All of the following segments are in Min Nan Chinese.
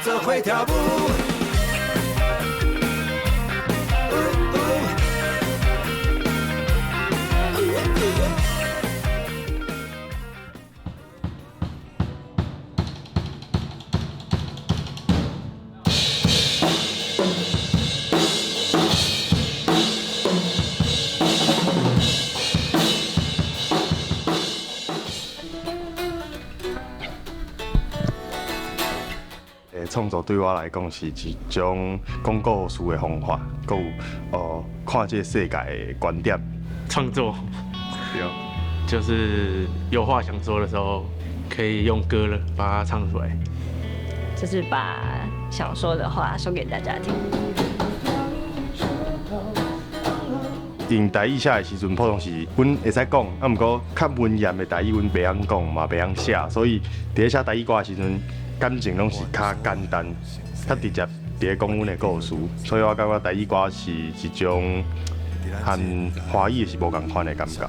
做伙跳舞。創作對我來講是一種講故事的方法，閣有看這個世界的觀點。創作，對，就是有話想說的時候，可以用歌了把它唱出來。就是把想說的話說給大家聽。用台語寫的時陣，普通是阮會使講，啊，毋過較文言的台語，阮袂曉講嘛，袂曉寫，所以佇咧寫台語歌的時陣，感情攏是較簡單、較直接，佇咧講阮的故事，所以我感覺台語歌是一種和華語是無仝款的感覺。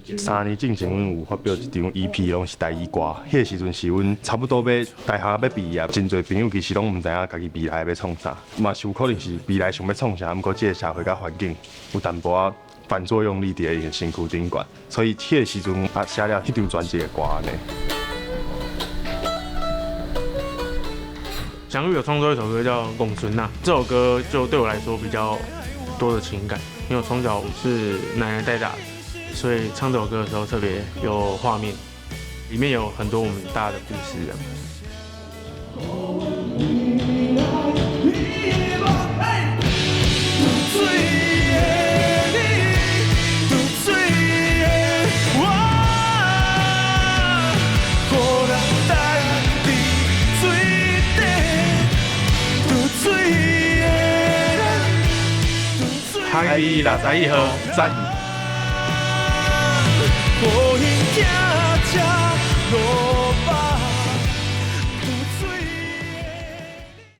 3年進前，阮有發表一張 EP，攏是台語歌。彼個時陣是阮差不多欲大學欲畢業，真濟朋友其實攏毋知影家己未來欲創啥，嘛是有可能是未來想欲創啥，毋過這個社會佮環境有淡薄仔反作用力佇咧𪜶身軀頂懸，所以彼個時陣啊寫了彼張專輯的歌按呢。翔宇有創作一首歌叫《戇孫仔》，這首歌就對我來說比較多的情感。因為我從小是奶奶帶大的，所以唱這首歌的時候特別有畫面，裡面有很多我們大的故事。台語61號，讚。予𪜶